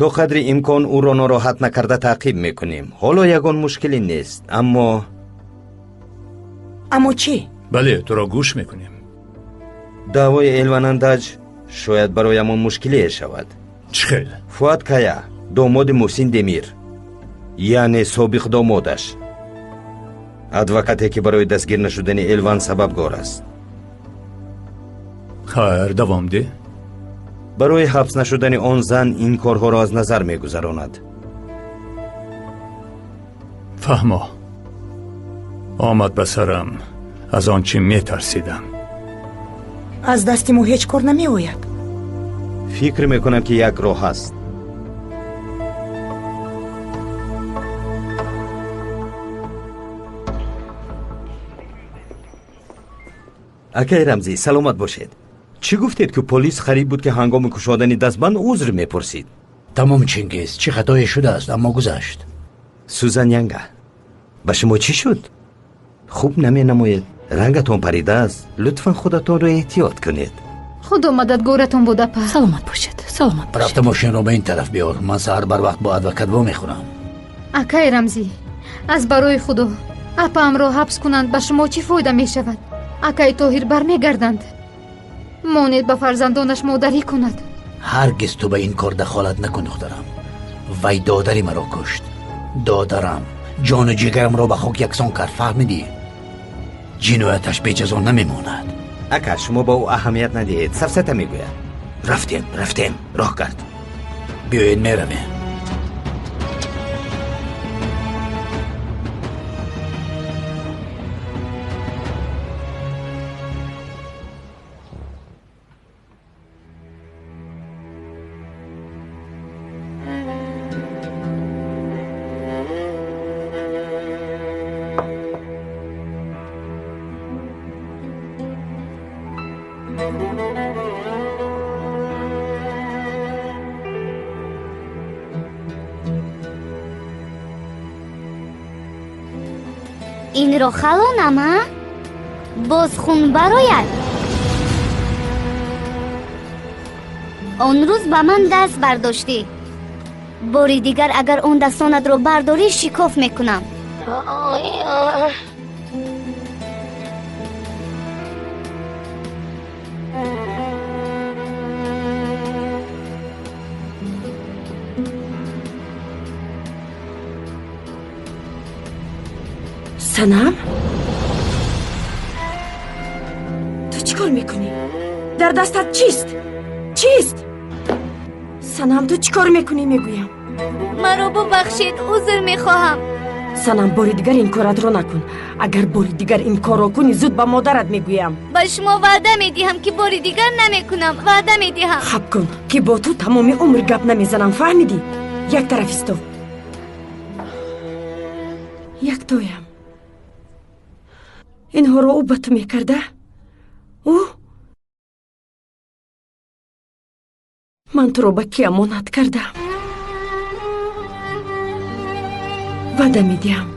То қадри имкон ӯро нороҳат накарда таъқиб мекунем. Ҳоло ягон мушкиле нест, аммо Аммо чӣ? Бале, туро гӯш мекунем. Даъвои Элванандаҷ шояд бароямон мушкилие шавад. Чӣ хел? Фуат Кая, домоди Муҳсин Демир, яъне собиқ домодаш, адвокате ки барои дастгир нашудани Элван сабабгор аст. Хайр, давом деҳ. Барои ҳабс нашудани он зан ин корҳоро аз назар мегузаронад. Фаҳмо. Омад ба сарам аз он чӣ метарсидам. Аз дасти мо ҳеҷ кор намеояд. Фикр мекунам, ки як роҳ ҳаст. Акай Рамзӣ, саломат бошед. Чӣ гуфтед, ки полис хариб буд, ки ҳангоми кушодани дастбанд узр мепурсид? Тамом, Чингиз, чӣ хатое шудааст, аммо гузашт. Сузан янга, ба шумо чӣ шуд? Хуб наменамоед, рангатон паридааст. Лутфан худатонро эҳтиёт кунед. Худо мададгоратон бод, апа. Саломат бошед, саломат бошед. Рафта мошинро ба ин тараф биёр, ман саҳар барвақт бо адвокат вомехӯрам. Акай Рамзӣ, аз барои Худо апаамро ҳабс кунанд, ба шумо чӣ фоида мешавад? Акай Тоҳир бармегарданд. Монед ба фарзандонаш модарӣ кунад. Ҳаргиз ту ба ин кор дахолат накун, духтарам. Вай додари маро кушт. Додарам ҷону ҷигарамро ба хок яксон кард, фаҳмидӣ? Ҷинояташ беҷазо намемонад. Ака, шумо ба ӯ аҳамият надиҳед, сафсата мегӯяд. Рафтем, рафтем, роҳ кард. Биёед, меравем. Инро халонам, а? Боз хун барояд. Он рӯз ба ман даст бардоштӣ. Бори дигар агар он дастонатро бардорӣ, шикоф мекунам. Санам? Ту чӣ кор мекунӣ? Дар дастат чист? Чист? Санам, ту чӣ кор мекунӣ, мегӯям? Маро бубахшед, узр мехоҳам. Санам, бори дигар ин коратро накун. Агар бори дигар ин корро кунӣ, зуд ба модарат мегӯям. Ба шумо ваъда медиҳам, ки бори дигар намекунам. Ваъда медиҳам. Хаб кун, ки бо ту тамоми умр гап намезанам, фаҳмидӣ? Як тараф исто. Яктоям. Инҳоро ӯ ба ту мекарда? Ӯ? Ман туро ба кӣ амонат кардам? Ваъда медиҳам.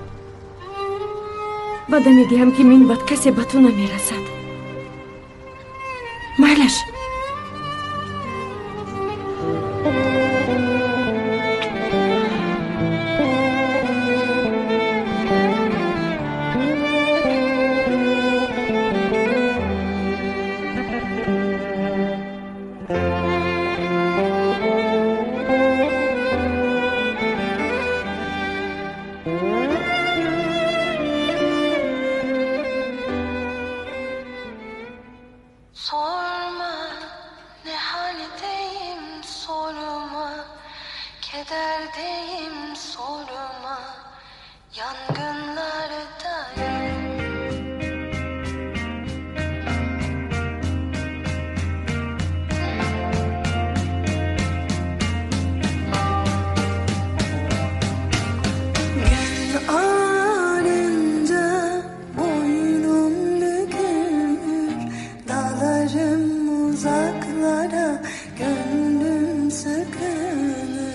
Ваъда медиҳам, ки минбаъд касе ба ту намерасад. Майлаш. Sorma ne haldeyim, sorma kederdeyim, sorma yangınlardayım. Gün ağarınca boynum bükülür, dalarım uzaklara, gönlüm sıkılır.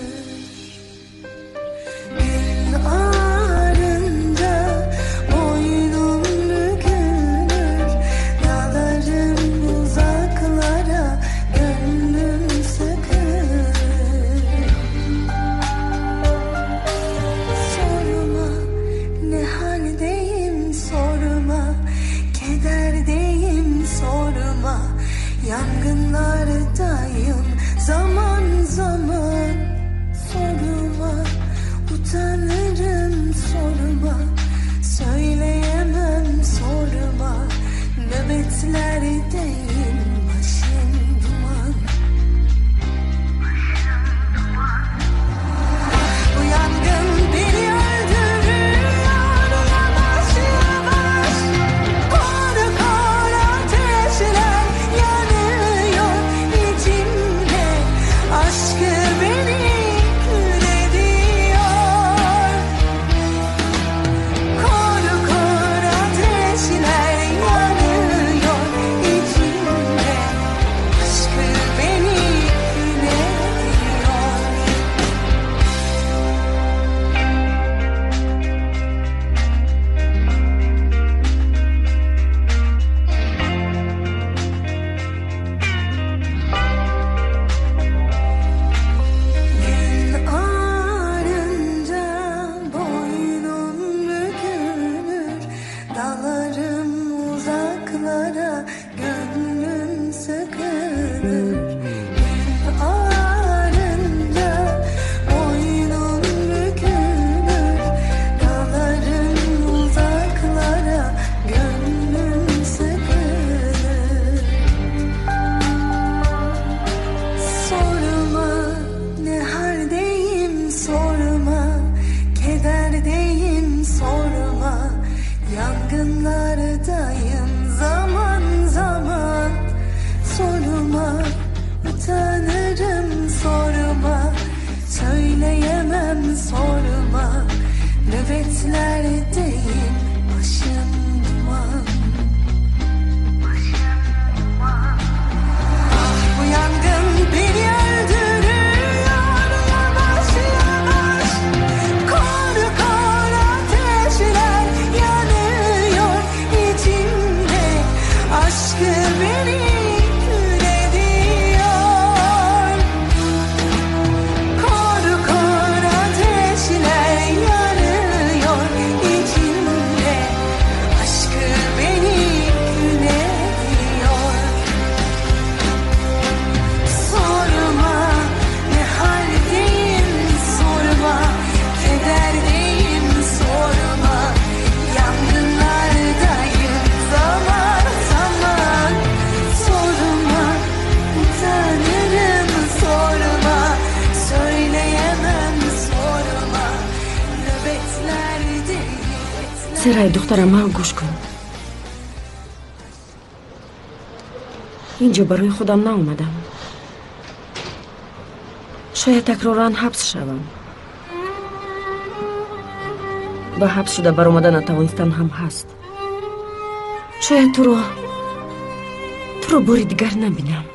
Gün ağarınca boynum Yangınlardayım zaman zaman. Sorma, utanırım sorma. Söyleyemem sorma. Nöbetlerdeyim, başım duman. Başım duman. Ah bu yangın beni öldürüyor. Yavaş yavaş. Kor kor ateşler yanıyor içimde. Aşkı beni kül ediyor. Kor kor ateşler yanıyor içimde. Aşkı beni kül ediyor. Sorma ne haldeyim, sorma kederdeyim, sorma yangınlardayım zaman zaman. Sorma, utanırım sorma. Söyleyemem sorma. Nöbetlerdeyim. Серай, духтарам, маро гӯш кун. Инҷо барои худам наомадам. Шояд такроран ҳабс шавам. Ба ҳабс шуда баромада натавонистан ҳам ҳаст. Шояд туро бори дигар набинам.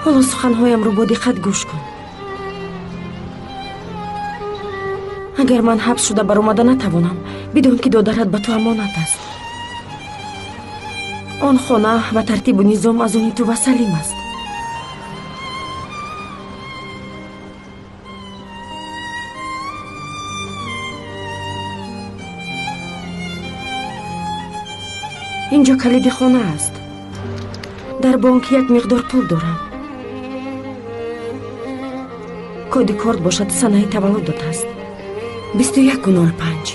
Ҳоло суханҳоямро бо диққат гӯш кун. Агар ман ҳабс шуда баромада натавонам, бидон ки додарат ба ту амонат аст. Он хона ва тартибу низом аз они ту ва Салим аст. Инҷо калиди хона аст. Дар бонк як миқдор пул дорам. Коди корт бошад санаи таваллудот аст. 21:05.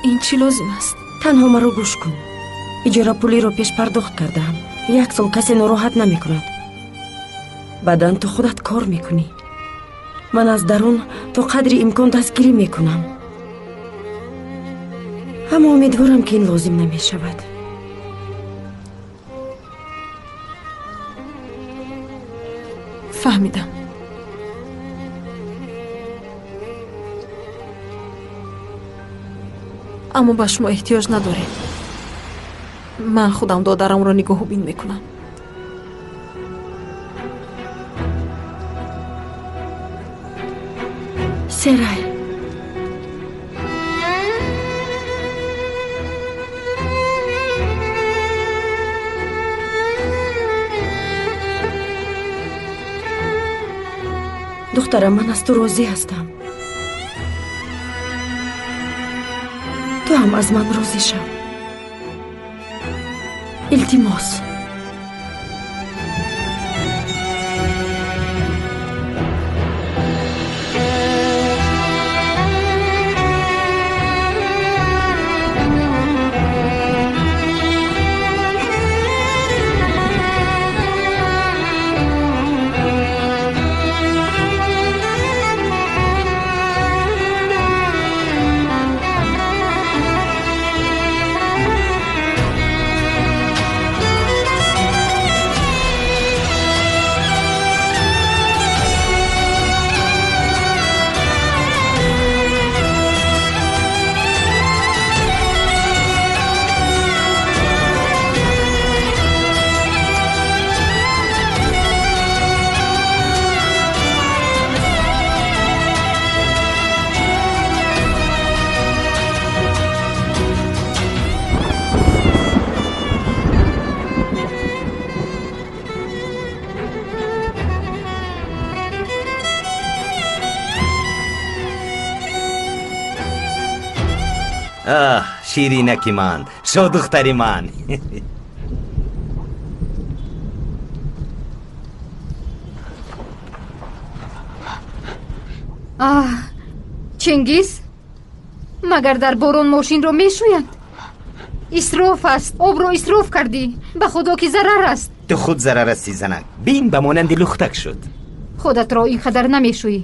Ин чӣ лозим аст? Танҳо маро гӯш кун. Иҷорапулиро пешпардохт кардаам. Як сол касе нороҳат намекунад. Баъдан ту худат кор мекунӣ. Ман аз дарун то қадри имкон дастгирӣ мекунам. Аммо умедворам, ки ин лозим намешавад. Фаҳмидам. Аммо ба шумо эҳтиёҷ надорем. Ман худам додарамро нигоҳубин мекунам. Серай, духтарам, ман аз ту розӣ ҳастам. Ту ҳам аз ман розӣ шав. Илтимос. Аҳ, ширинаки ман, шодухтари ман. Аҳ, Чингиз, магар дар борон мошинро мешӯянд? Исроф аст, обро исроф кардӣ. Ба худо ки зарар аст. Ту худ зарар ҳастӣ, занак. Бин, ба монанди лухтак шуд. Худатро ин қадар намешӯӣ.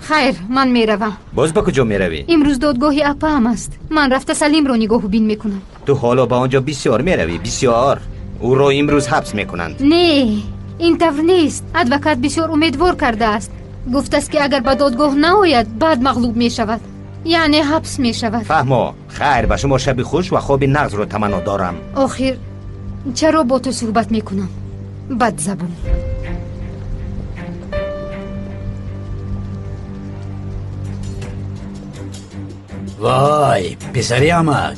Хайр, ман меравам. Боз ба куҷо меравӣ? Имрӯз додгоҳи апаам аст. Ман рафта Салимро нигоҳубин мекунам. Ту ҳоло ба он ҷо бисёр меравӣ, бисёр. Ӯро имрӯз ҳабс мекунанд. Не, ин тавр нест. Адвокат бисёр умедвор кардааст. Гуфтааст, ки агар ба додгоҳ наояд, баъд мағлуб мешавад, яъне ҳабс мешавад. Фаҳмо. Хайр, ба шумо шаби хуш ва хоби нағзро таманно дорам. Охир чаро бо ту суҳбат мекунам? Бадзабон. Вой, писари амак,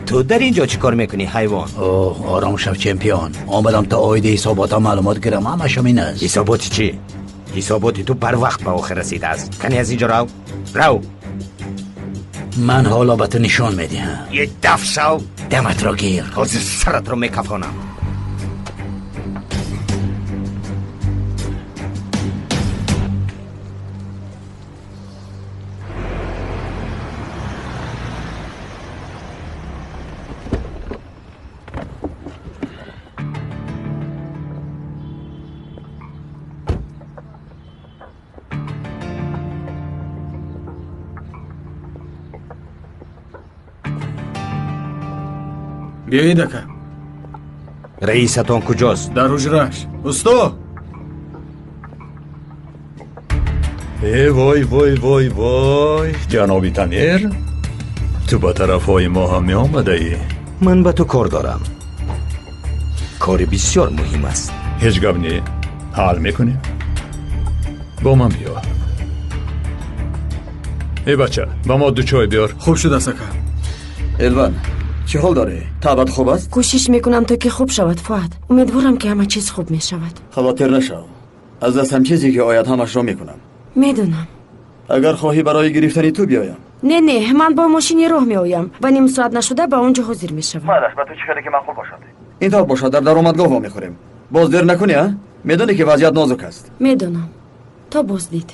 ту дар ин ҷо чӣ кор мекунӣ, ҳайвон? Оҳ, ором шав, чемпион. Омадам то оиди ҳисоботам маълумот гирам. Ҳамашам ин аст. Ҳисоботи чӣ? Ҳисоботи ту барвақт ба охир расидааст. Кани аз ин ҷо рав, рав. Ман ҳоло ба ту нишон медиҳам. Е даф шав. Даматро гир. Ҳозир саратро мекафонам. Биёед, ака. Раисатон куҷост? Дар ҳуҷрааш. Усто! Э, вой, вой, вой, вой, ҷаноби Тамир, ту ба тарафҳои мо ҳам меомадаӣ? Ман ба ту кор дорам. Кори бисёр муҳим аст. Ҳеҷ гап не, ҳал мекунем. Бо ман биё. Э бача, ба мо ду чой биёр. Хуб шудааст, ака. Элван, чӣ ҳол дорӣ? Табъат хуб аст? Кӯшиш мекунам, то ки хуб шавад, Фуад. Умедворам, ки ҳама чиз хуб мешавад. Хавотир нашав. Аз дастам чизе ки ояд, ҳамашро мекунам. Медонам. Агар хоҳӣ, барои гирифтани ту биёям. Не, не, ман бо мошини роҳ меоям ва ним соат нашуда ба он ҷо ҳозир мешавам. Майлаш, ба ту чӣ хеле ки маъқул бошад. Ин тавр бошад, дар даромадгоҳ вомехӯрем. Боз дер накунӣ, а? Медонӣ, ки вазъият нозук аст. Медонам. То боздид.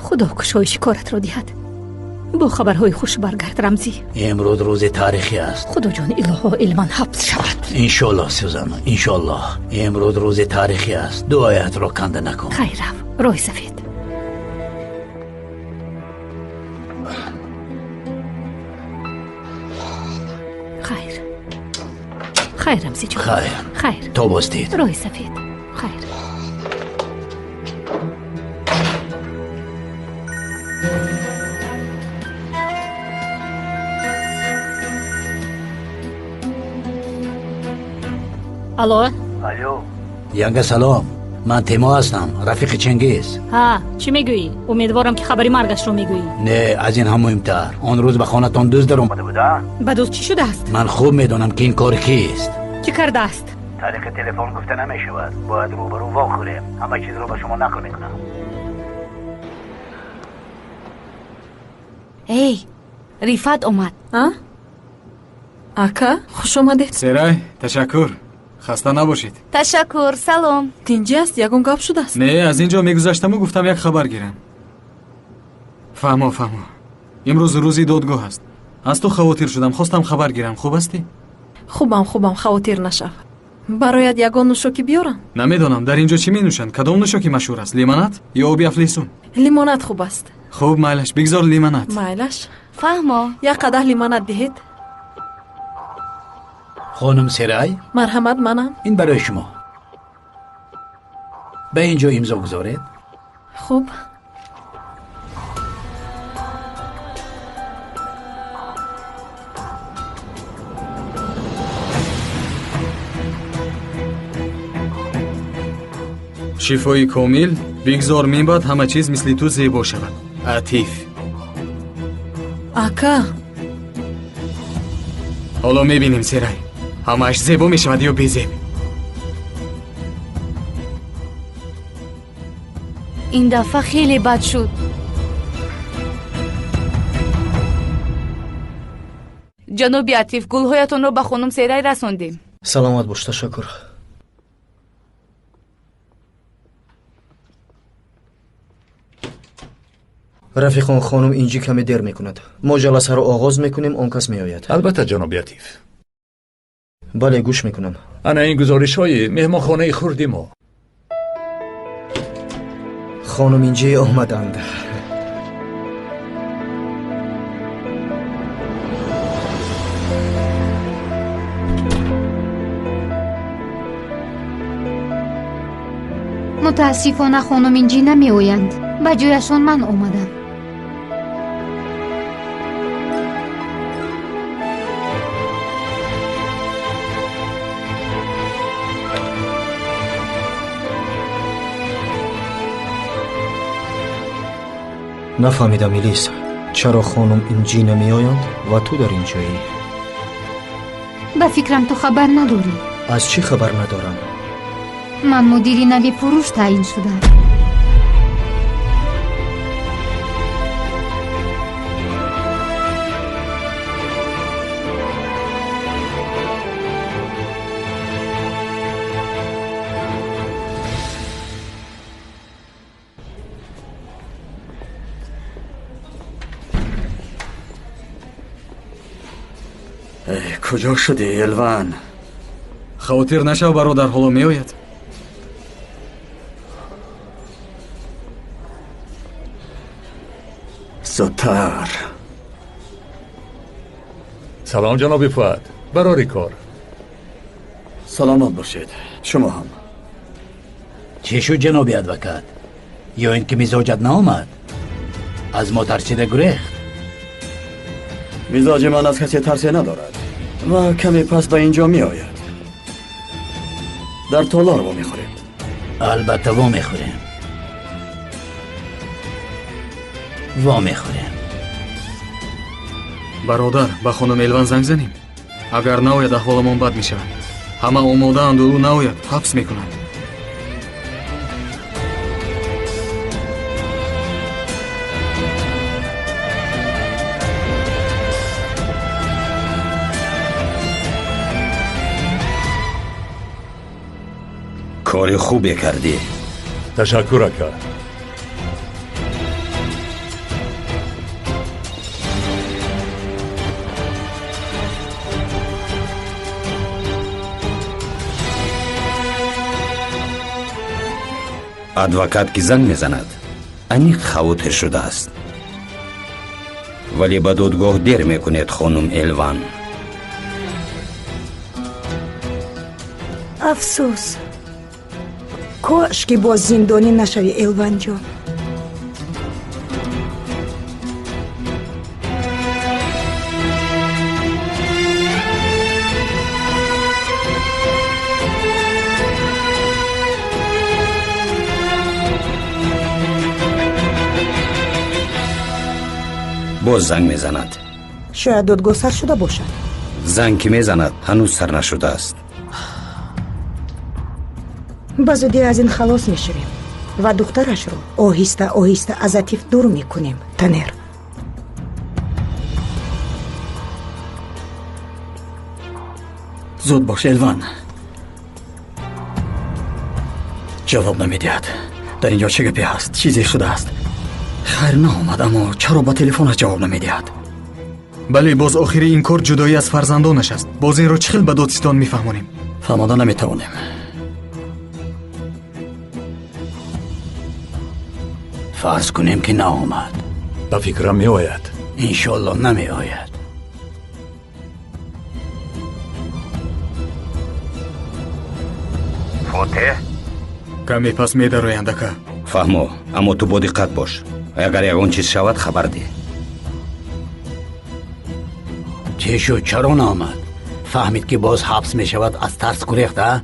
Худо кушоиши коратро диҳад. Бо хабарҳои хуш баргард, Рамзӣ. Имрӯз рӯзи таърихӣ аст. Худоҷон, илоҳо, Илман ҳабс шавад. Иншоаллоҳ, Сюзанна, иншоаллоҳ. Имрӯз рӯзи таърихӣ аст. Дуоятро канда накун. Хайр, рав, роҳи сафед. Хайр, хайр, Рамзиҷон. Хайр. Хайр. То боздид. Роҳи сафед. Хайр. Алло? Алло. Янга, салом. Ман Тимо ҳастам, рафиқи Чингиз. Ҳа, чӣ мегӯӣ? Умедворам, ки хабари маргашро мегӯӣ. Не, аз ин ҳам муҳимтар. Он рӯз ба хонатон дузд даромада буд, а? Ба дузд чӣ шудааст? Ман хуб медонам, ки ин кори кист. Чӣ кардааст? Тариқи телефон гуфта намешавад. Бояд рӯбарӯ вохӯрем. Ҳама чизро ба шумо нақл мекунам. Эй, Рифат омад. А? Ака, хуш омадед. Серай, ташаккур. Хаста набошед. Ташаккур, салом. Тинҷӣ аст? Ягон гап шудааст? Не, аз ин ҷо мегузаштаму гуфтам як хабар гирам. Фаҳмо, фаҳмо. Имрӯз рӯзи додгоҳ аст. Аз ту хавотир шудам, хостам хабар гирам. Хуб ҳастӣ? Хубам, хубам, хавотир нашав. Барояд ягон нӯшокӣ биёрам? Намедонам, дар ин ҷо чӣ менӯшанд? Кадом нӯшокӣ машҳур аст? Лимонад ё оби афлесун? Лимонад хуб аст. Хуб, майлаш, бигзор лимонад. Майлаш. Фаҳмо. Як қадаҳ лимонад диҳед. Хонум Серай? Марҳамат, манам. Ин барои шумо. Ба ин ҷо имзо гузоред. Хуб. Шифои комил, бигзор минбаъд ҳама чиз мисли ту зебо шавад. Атиф. Ака. Ҳоло мебинем, Серай. Ҳамааш зебо мешавад ё безеб? Ин дафъа хеле бад шуд. Ҷаноби Атиф, гулҳоятонро ба хонум Серай расондем. Саломат бош, ташаккур. Рафиқон, хонум Инҷӣ каме дер мекунад. Мо ҷаласаро оғоз мекунем, он кас меояд. Албатта, ҷаноби Атиф. Бале, гӯш мекунам. Ана ин гузоришҳои меҳмонхонаи хурди мо. Хонум Инҷӣ омаданд. Мутаассифона, хонум Инҷӣ намеоянд. Ба ҷояшон ман омадам. Нафаҳмидам, Илис, чаро хонум Инҷӣ намеоянд ва ту дар ин ҷоӣ? Ба фикрам, ту хабар надорӣ. Аз чӣ хабар надорам? Ман мудири нави фурӯш таъин шудам. Куҷо шудӣ, Элван? Хавотир нашав, бародар, ҳоло меояд. Зудтар. Салом, ҷаноби Фуад, барори кор. Саломат бошед, шумо ҳам. Чӣ шуд, ҷаноби адвокат? Ё ин ки мизоҷат наомад? Аз мо тарсида гурехт? Мизоҷи ман аз касе тарсе надорад ва каме пас ба инҷо меояд. Дар толор вомехӯрем. Албатта, вомехӯрем, вомехӯрем. Бародар, ба хонум Элван занг занем. Агар наояд, аҳволамон бад мешавад. Ҳама омодаанду ӯ наояд, ҳабс мекунанд. Кори хубе кардӣ. Ташаккур, ака. Адвокат ки занг мезанад, аниқ хавотир шудааст. Вале ба додгоҳ дер мекунед, хонум Элван. Афсӯс, кош ки боз зиндонӣ нашавӣ, Элванҷон. Боз занг мезанад. Шояд додгоҳ сар шуда бошад. Занг ки мезанад, ҳанӯз сар нашудааст. Ба зудӣ аз ин халос мешавем ва духтарашро оҳиста оҳиста аз Атиф дур мекунем, Танер. Зуд бош, Элван. Ҷавоб намедиҳад. Дар ин ҷо чӣ гапе ҳаст? Чизе шудааст. Хайр, наомад, аммо чаро ба телефонаш ҷавоб намедиҳад? Бале, боз охири ин кор ҷудоӣ аз фарзандонаш аст. Боз инро чӣ хел ба додситон мефаҳмонем? Фаҳмода наметавонем. Фарз кунем, ки наомад. Ба фикрам, меояд. Иншоалло, намеояд. Фотеҳ? Каме пас медароянд, ака. Фаҳмо, аммо ту бодиққат бош. Агар ягон чиз шавад, хабар деҳ. Чӣ шуд, чаро наомад? Фаҳмид, ки боз ҳабс мешавад, аз тарс гурехт, а?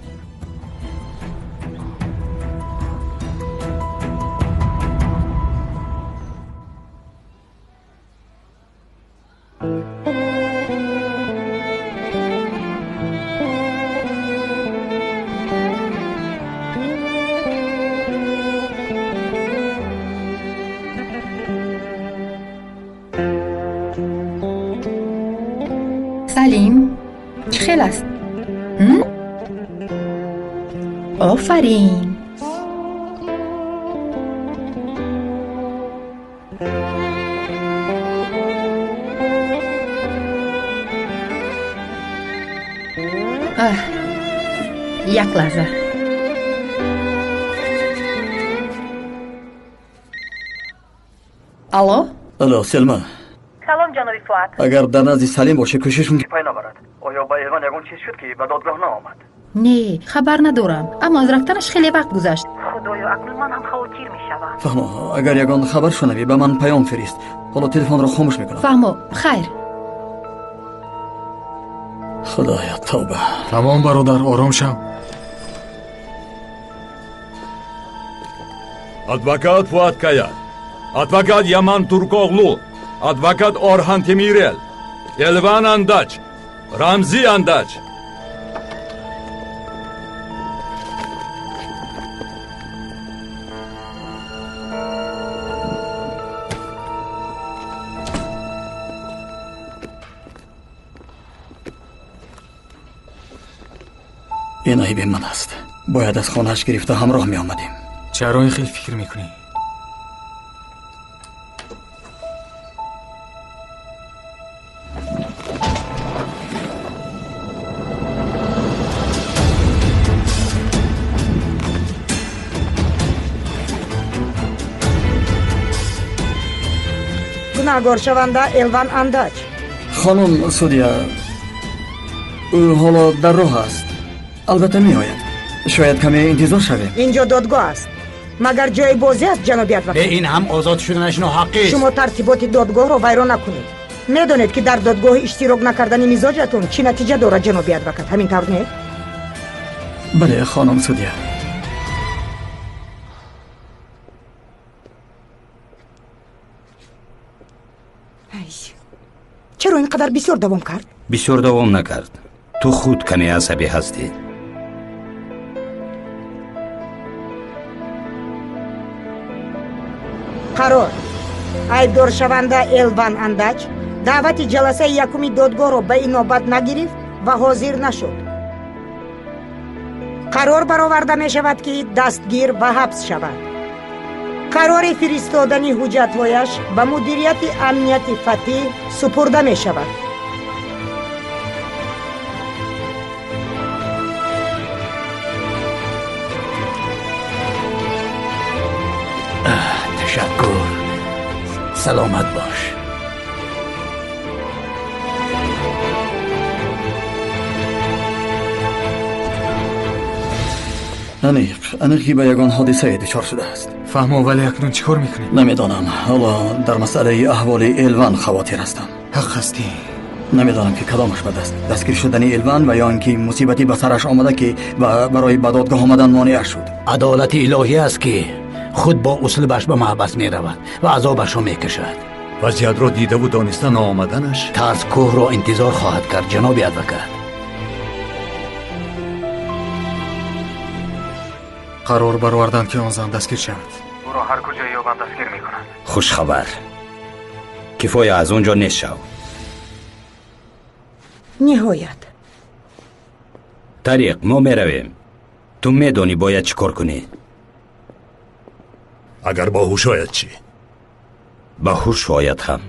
Салим, чӣ хел аст? Офарин. Як лаҳза. Алло? Алло, Селма. Салом, ҷаноби Фуат. Агар дар назди Салим бошӣ, кӯшиш кун ки пай набарад. Оё ба Элван ягон чиз шуд, ки ба додгоҳ наомад? Не, хабар надорам, аммо аз рафтанаш хеле вақт гузашт. Худоё, акнун ман ҳам хавотир мешавам. Фаҳмо, агар ягон хабар шунавӣ, ба ман паём фирист. Ҳоло телефонро хомӯш мекунам. Фаҳмо, хайр. Худоё, тавба. Тамом, бародар, ором шав. Адвокат Фуат Кая, адвокат Яман Туркоғлу, адвокат Орхан Темирел, Элван Андач, Рамзи Андач. Ин айби ман аст. Бояд аз хонааш гирифта ҳамроҳ меомадем. Чаро ин хел фикр мекунӣ? Гунаҳгоршаванда Элван Андач. Хонум судья, ӯ ҳоло дар роҳ аст. Албатта меояд. Шояд каме интизор шавем. Инҷо додгоҳ аст. Магар ҷои бозӣ аст, ҷаноби адвокат? Бе ин ҳам озод шуданаш ноҳақист. Шумо тартиботи додгоҳро вайрон накунед. Медонед, ки дар додгоҳ иштирок накардани мизоҷатон чӣ натиҷа дорад, ҷаноби адвокат? Ҳамин тавр не? Бале, хонум судья. Чаро ин қадар бисёр давом кард? Бисёр давом накард. Ту худ каме асабӣ ҳастӣ. Қарор. Айбдоршаванда Элван Андач даъвати ҷаласаи якуми додгоҳро ба инобат нагирифт ва ҳозир нашуд. Қарор бароварда мешавад, ки дастгир ва ҳабс шавад. Қарори фиристодани ҳуҷҷатҳояш ба мудирияти амнияти Фатиҳ супурда мешавад. Ташаккур. Саломат бош. Аниқ ки ба ягон ҳодисае дучор шудааст. Фаҳмо, вале акнун чӣ кор мекунем? Намедонам. Ҳоло дар масъалаи аҳволи Элван хавотир ҳастам. Ҳақ ҳастӣ. Намедонам, ки кадомаш бад аст: дастгир шудани Элван ва ё ин ки мусибате ба сараш омада, ки барои ба додгоҳ омадан монеа шуд. Адолати илоҳӣ аст, ки худ бо услубаш ба маҳбас меравад ва азобашро мекашад. Вазъиятро дидаву дониста наомаданаш тарс кӯҳро интизор хоҳад кард, ҷаноби адвокат. Қарор бароварданд, ки он зан дастгир шавад. Ӯро ҳар куҷо ёбанд, дастгир мекунанд. Хушхабар. Кифоя, аз он ҷо нест шав. Ниҳоят. Тариқ, мо меравем. Ту медонӣ бояд чӣ кор кунӣ. Агар ба ҳуш ояд чӣ? Ба ҳуш ояд ҳам.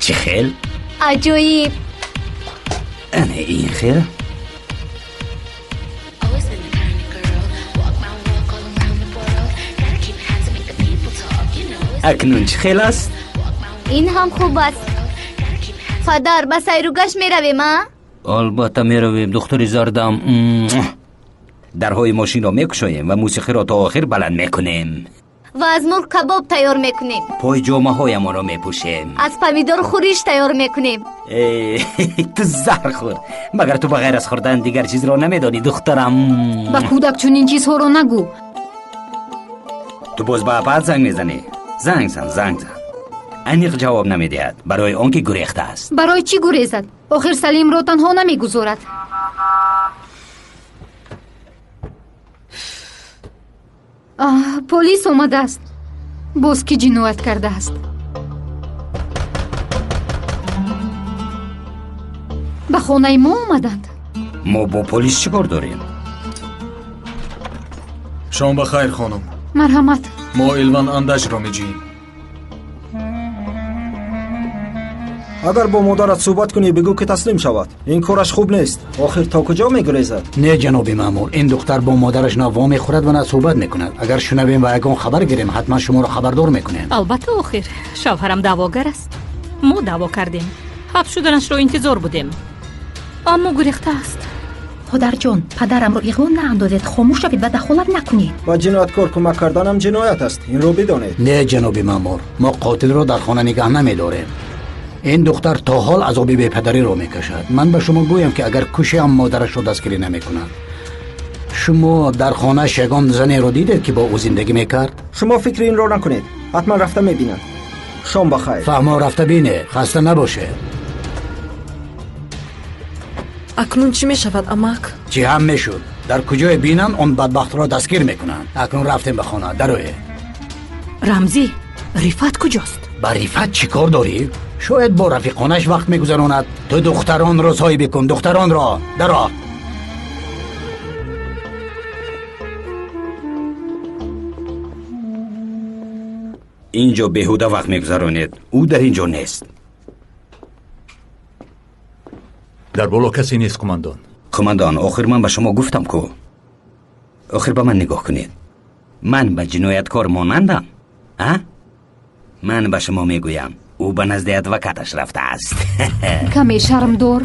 Чӣ хел? Аҷоиб. Ана ин хел. Акнун чӣ хел аст? Ин ҳам хуб аст. Падар, ба сайру гашт меравем, а? Албатта меравем, духтари зардам. Дарҳои мошинро мекушоем ва мусиқиро то охир баланд мекунем. Ва аз мурғ кабоб тайёр мекунем. Пойҷомаҳоямонро мепӯшем. Аз помидор хӯриш тайёр мекунем. Ту заҳр хӯр. Магар ту ба ғайр аз хӯрдан дигар чизро намедонӣ, духтарам? Ба кӯдак чунин чизҳоро нагӯ. Ту боз ба апаат занг мезанӣ? Занг зан, занг зан. Аниқ ҷавоб намедиҳад, барои он ки гурехтааст. Барои чӣ гурезад? Охир Салимро танҳо намегузорад. Полис омадааст. Боз кӣ ҷиноят кардааст? Ба хонаи мо омаданд. Мо бо полис чӣ кор дорем? Шом ба хайр, хонум. Марҳамат. Мо Илван Андашро меҷӯем. Агар бо модарат суҳбат кунӣ, бигӯ ки таслим шавад. Ин кораш хуб нест. Охир то куҷо мегурезад? Не, ҷаноби маъмур, ин духтар бо модараш на во мехӯрад ва на суҳбат мекунад. Агар шунавем ва ягон хабар гирем, ҳатман шуморо хабардор мекунем. Албатта, охир шавҳарам даъвогар аст. Мо даъво кардем, ҳабс шуданашро интизор будем, аммо гурехтааст. Модарҷон, падарамро иғво наандозед, хомӯш шавед ва дахолат накунед. Ба ҷинояткор кӯмак карданам ҷиноят аст, инро бидонед. Не, ҷаноби маъмур, мо қотилро дар хона нигаҳ намедорем. Ин духтар то ҳол азоби бепадариро мекашад. Ман ба шумо гӯям ки агар кушиам модарашро дастгирӣ намекунад. Шумо дар хонааш ягон занеро дидед ки бо ӯ зиндагӣ мекард? Шумо фикри инро накунед, ҳатман рафта мебинам. Шом ба хайр. Фаҳмо, рафта бине, хаста набошед. Акнун чӣ мешавад, амак? Чӣ ҳам мешуд? Дар куҷое бинанд, он бадбахтро дастгир мекунанд. Акнун рафтем ба хона, дарое. Рамзӣ, Рифат куҷост? Ба Рифат чӣ кор дорӣ? Шояд бо рафиқонаш вақт мегузаронад. Ту духтаронро соҳибӣ кун, духтаронро. Даро. Инҷо беҳуда вақт мегузаронед. Ӯ дар инҷо нест. Дар боло касе нест, қумандон. Қумандон, охир ман ба шумо гуфтам ку. Охир ба ман нигоҳ кунед. Ман ба ҷинояткор монандам? А? Ман ба шумо мегӯям, ӯ ба назди адвокаташ рафтааст. Каме шармдор.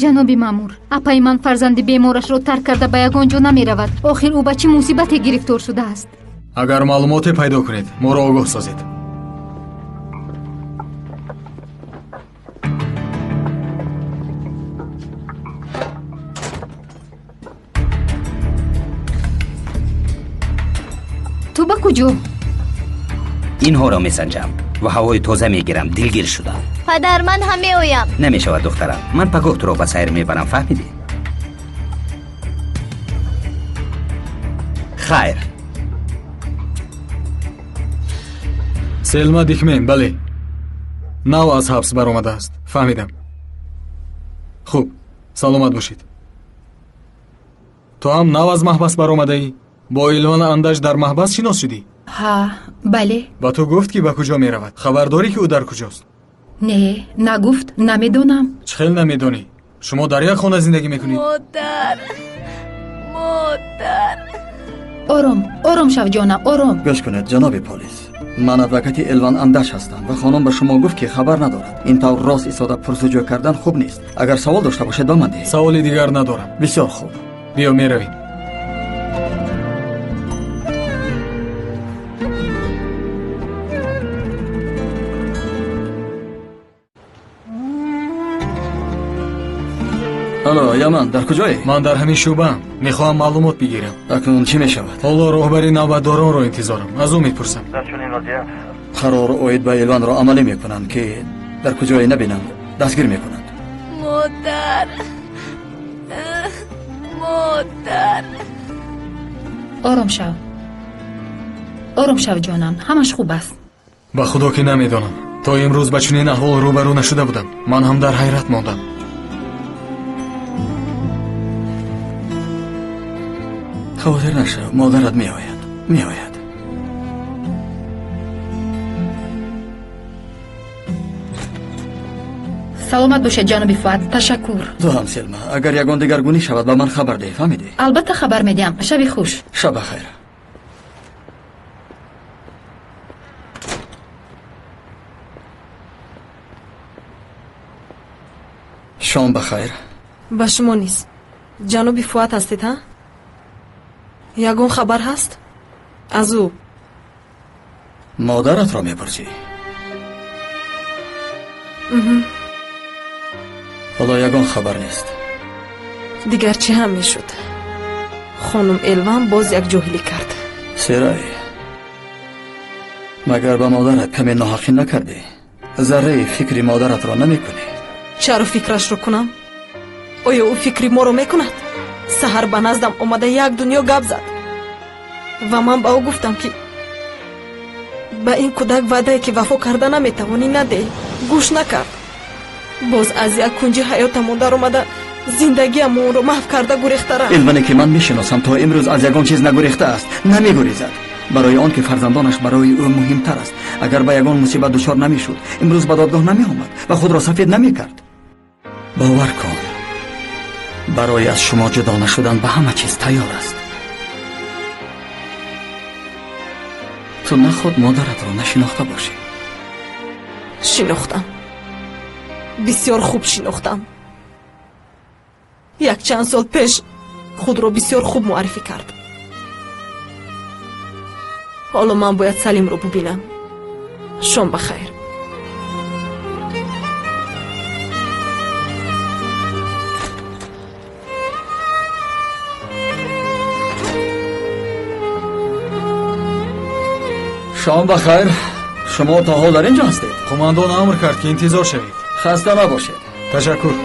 Ҷаноби маъмур, апаи ман фарзанди беморашро тарк карда ба ягон ҷо намеравад. Охир ӯ ба чӣ мусибате гирифтор шудааст? Агар маълумоте пайдо кунед, моро огоҳ созед. Ту ба куҷо? Инҳоро месанҷам ва ҳавои тоза мегирам. Дилгир шудам. Падар, ман ҳам меоям. Намешавад, духтарам. Ман пагоҳ туро ба сайр мебарам, фаҳмидӣ? Хайр. Селма Дикмен, бале. Нав аз ҳабс баромадааст. Фаҳмидам. Хуб, саломат бошед. Ту ҳам нав аз маҳбас баромадаӣ? Бо Илван Андаш дар маҳбас шинос шудӣ? Ҳа, бале. Ба ту гуфт ки ба куҷо меравад? Хабар дорӣ ки ӯ дар куҷост? Не, нагуфт, намедонам. Чӣ хел намедонӣ? Шумо дар як хона зиндагӣ мекунед? Модар, модар. Ором, ором шав, ҷонам, ором. Гӯш кунед, ҷаноби полис. Ман адвокати Элван Андаш ҳастам ва хонум ба шумо гуфт ки хабар надорад. Ин тавр рост истода пурсуҷӯ кардан хуб нест. Агар савол дошта бошед, ба ман диҳед. Саволи дигар надорам. Бисёр хуб. Биё, меравем. Алло, Яман, дар куҷое? Ман дар ҳамин шӯъбаам. Мехоҳам маълумот бигирам. Акнун чӣ мешавад? Ҳоло роҳбари навбатдоронро интизорам. Аз ӯ мепурсам. Дар чунин вазъият қарор оид ба Элванро амалӣ мекунанд, ки дар куҷое набинанд, дастгир мекунанд. Модар, модар. Ором шав, ором шав, ҷонам, ҳамаш хуб аст. Ба худо ки намедонам. То имрӯз ба чунин аҳвол рӯбарӯ нашуда будам. Ман ҳам дар ҳайрат мондам. Хавотир нашав, модарат меояд, меояд. Саломат бошед, ҷаноби Фуад, ташаккур. Ту ҳам, Селма, агар ягон дигаргунӣ шавад, ба ман хабар деҳ, фаҳмидӣ? Албатта хабар медиҳам. Шаби хуш. Шаб бахайр. Шом бахайр. Ба шумо низ. Ҷаноби Фуат ҳастед, ҳа? Ягон хабар ҳаст? Аз ӯ. Модаратро мепурсӣ? Ҳоло ягон хабар нест. Дигар чӣ ҳам мешуд? Хонум Элван боз як ҷоҳилӣ кард. Серай, магар ба модарат каме ноҳақӣ накардӣ? Зарраи фикри модаратро намекунӣ? Чаро фикрашро кунам? Оё ӯ фикри моро мекунад? Саҳар ба наздам омада як дунё гап зад ва ман ба ӯ гуфтам, ки ба ин кӯдак ваъдае, ки вафо карда наметавонӣ, надеҳ. Гӯш накард. Боз аз як кунҷи ҳаётамон даромада зиндагиамонро маҳв карда гурехта рафт. Элване, ки ман мешиносам, то имрӯз аз ягон чиз нагурехтааст, намегурезад. Барои он ки фарзандонаш барои ӯ муҳимтар аст. Агар ба ягон мусибат дучор намешуд, имрӯз ба додгоҳ намеомад ва худро сафед намекард. Бовар кун, барои аз шумо ҷудо нашудан ба ҳама чиз тайёр аст. Ту наход модаратро нашинохта бошӣ. Шинохтам, бисёр хуб шинохтам. Якчанд сол пеш худро бисёр хуб муаррифӣ кард. Ҳоло ман бояд Салимро бубинам. Шом ба хайр. Шом ба хайр. Шумо то ҳол дар ин ҷо ҳастед? Қумандон амр кард, ки интизор шавед. Хаста набошед. Ташаккур.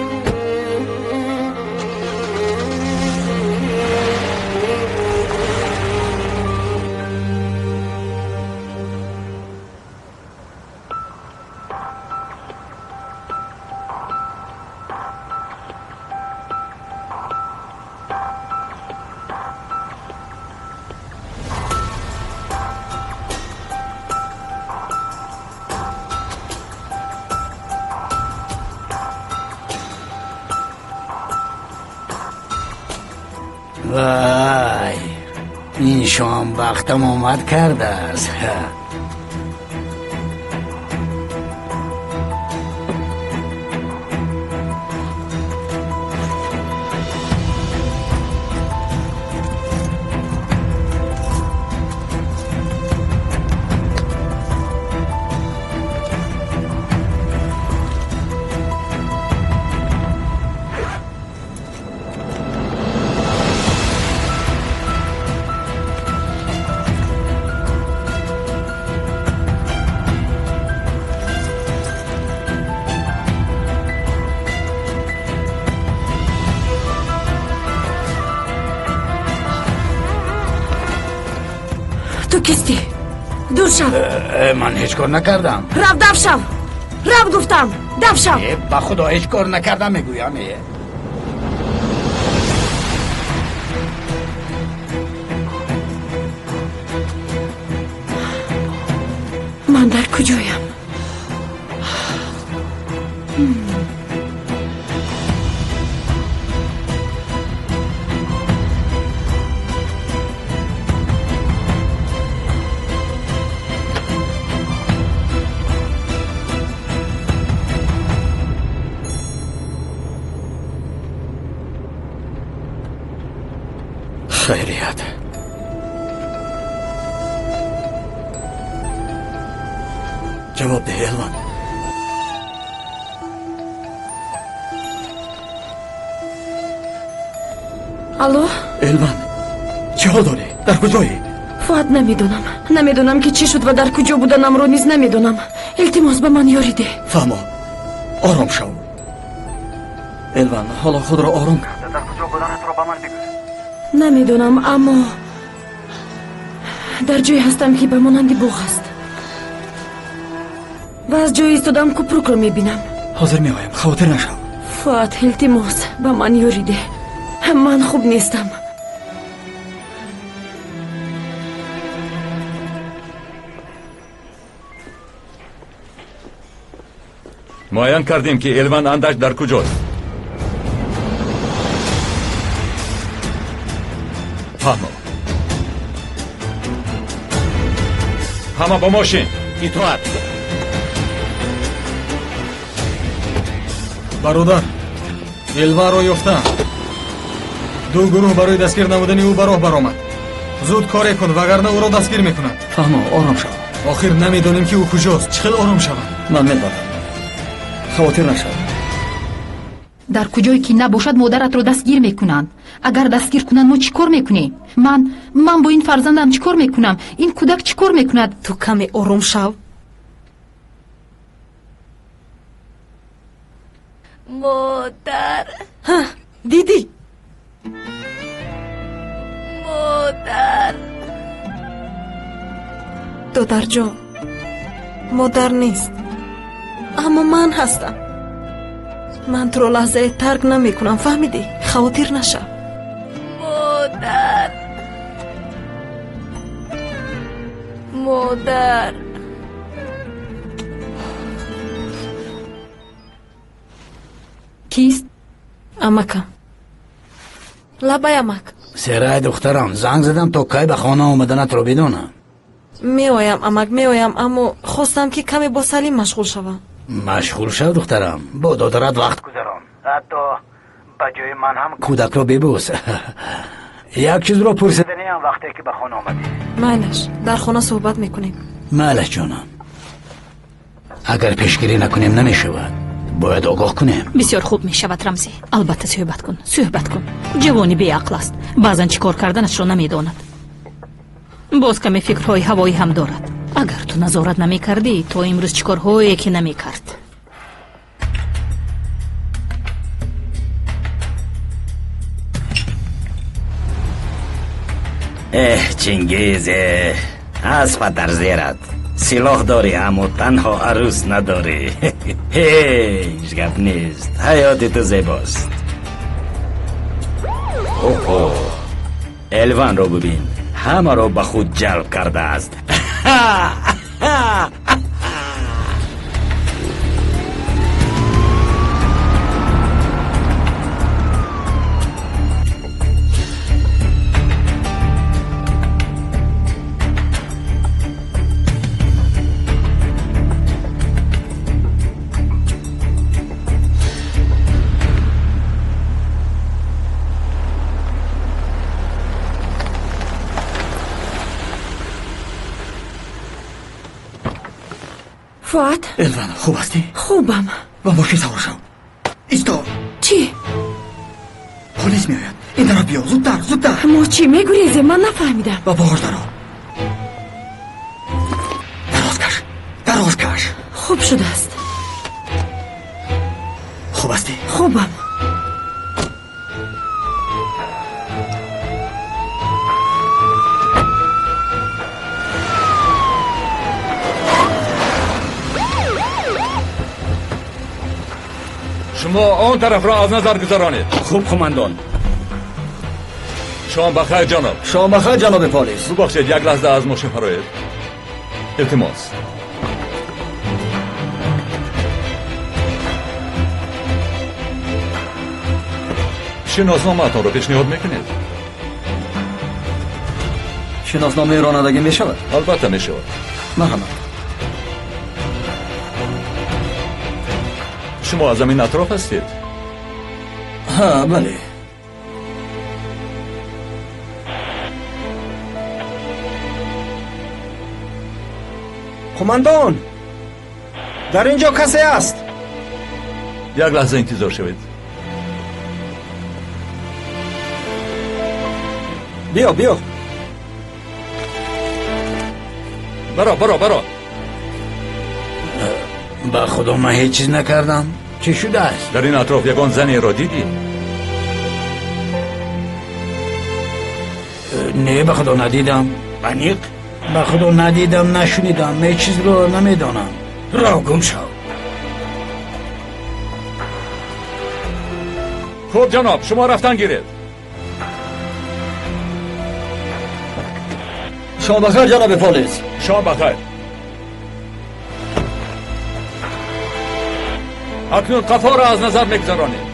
Вай, ин шом вақтам омад кардааст. Ту кистӣ? Дур шав. Ман ҳеҷ кор накардам. Рав, дав шав. Рав, гуфтам, дав шав. Ба худо, ҳеҷ кор накардам, мегӯям. Ман дар куҷоям? Хайрият. Ҷавоб деҳ, Элван. Алло? Элван, чӣ ҳол дорӣ? Дар куҷоӣ? Фуат, намедонам. Намедонам, ки чӣ шуд ва дар куҷо буданамро низ намедонам. Илтимос, ба ман ёрӣ деҳ. Фаҳмо, ором шав. Элван, ҳоло худро ором карда дар куҷо буданатро ба ман бигӯ. Намедонам, аммо дар ҷое ҳастам, ки ба монанди боғ аст ва аз ҷое истодам купрукро мебинам. Ҳозир меоям, хавотир нашав. Фуат, илтимос, ба ман ёрӣ деҳ. Ман хуб нестам. Муайян кардем, ки Элван Андаш дар куҷост. Фаҳмо, ҳама ба мошин. Итоат. Бародар, Элванро ёфтам. Ду гурӯҳ барои дастгир намудани ӯ ба роҳ баромад. Зуд коре кун, вагарна ӯро дастгир мекунанд. Фаҳмо, ором шав. Охир намедонем, ки ӯ куҷост. Чӣ хел ором шавам? Ман медонам. Хавотир нашав. Дар куҷое ки набошад, модаратро дастгир мекунанд. Агар дастгир кунанд, мо чӣ кор мекунем? Ман бо ин фарзандам чӣ кор мекунам? Ин кӯдак чӣ кор мекунад? Ту каме ором шав. Модар. Ҳа, дидӣ? Модар. Додарҷон, модар нест, аммо ман ҳастам. Ман туро лаҳзае тарк намекунам, фаҳмидӣ? Хавотир нашав. Модар. Модар. Кист? Амакам. Лабай, амак. Серай, духтарам, занг задам, то кай ба хона омаданатро бидонам. Меоям, амак, меоям, аммо хостам, ки каме бо Салим машғул шавам. Машғул шав, духтарам, бо додарат вақт гузарон. Ҳатто ба ҷои ман ҳам кӯдакро бибӯс. Як чизро пурсиданиам, вақте ки ба хона омадӣ. Майлаш, дар хона суҳбат мекунем. Майлаш, ҷонам. Агар пешгирӣ накунем, намешавад. Бояд огоҳ кунем. Бисёр хуб мешавад, Рамзӣ. Албатта, суҳбат кун, суҳбат кун. Ҷавони беақл аст, баъзан чӣ кор карданашро намедонад. Боз каме фикрҳои ҳавоӣ ҳам дорад. Агар ту назорат намекардӣ, то имрӯз чӣ корҳое ки намекард. Эҳ, Чингиз, аспа дар зерат. Силоҳ дорӣ, аммо танҳо арӯс надорӣ. Ҳеҷ гап нест, ҳаёти ту зебост. Оҳо, Элванро бубин, ҳамаро ба худ ҷалб кардааст. Фуат. Элван, хуб ҳастӣ? Хубам. Ба мошин савор шав. Исто. Чӣ? Полис меояд. Ин тараф биё, зудтар, зудтар. Мо чӣ мегурезем? Ман нафаҳмидам. Ба боғош даро. Дароз каш, дароз каш. Хуб шудааст. Хуб ҳастӣ? Хубам. Шумо он тарафро аз назар гузаронед. Хуб, қумандон. Шом бахайр, ҷаноб. Шом бахайр, ҷаноби полис. Бубахшед, як лаҳза аз мошин фароед. Илтимос. Шиносномаатонро пешниҳод мекунед? Шиносномаи ронандагӣ мешавад? Албатта мешавад. Марҳамат. Шумо аз ҳамин атроф ҳастед? Ҳа, бале. Қумандон, дар ин ҷо касе аст. Як лаҳза интизор шавед. Биё, биё. Баро, баро, баро. Ба худо, ман ҳеҷ чиз накардам. Чӣ шудааст? Дар ин атроф ягон занеро дидӣ? Не, ба худо надидам. Аниқ? Ба худо надидам, нашунидам, ҳеҷ чизро намедонам. Роҳ гум шав. Хуб, ҷаноб, шумо рафтан гиред. Шом бахайр, ҷаноби полис. Шом бахайр. Акнун қафоро аз назар мегузаронем.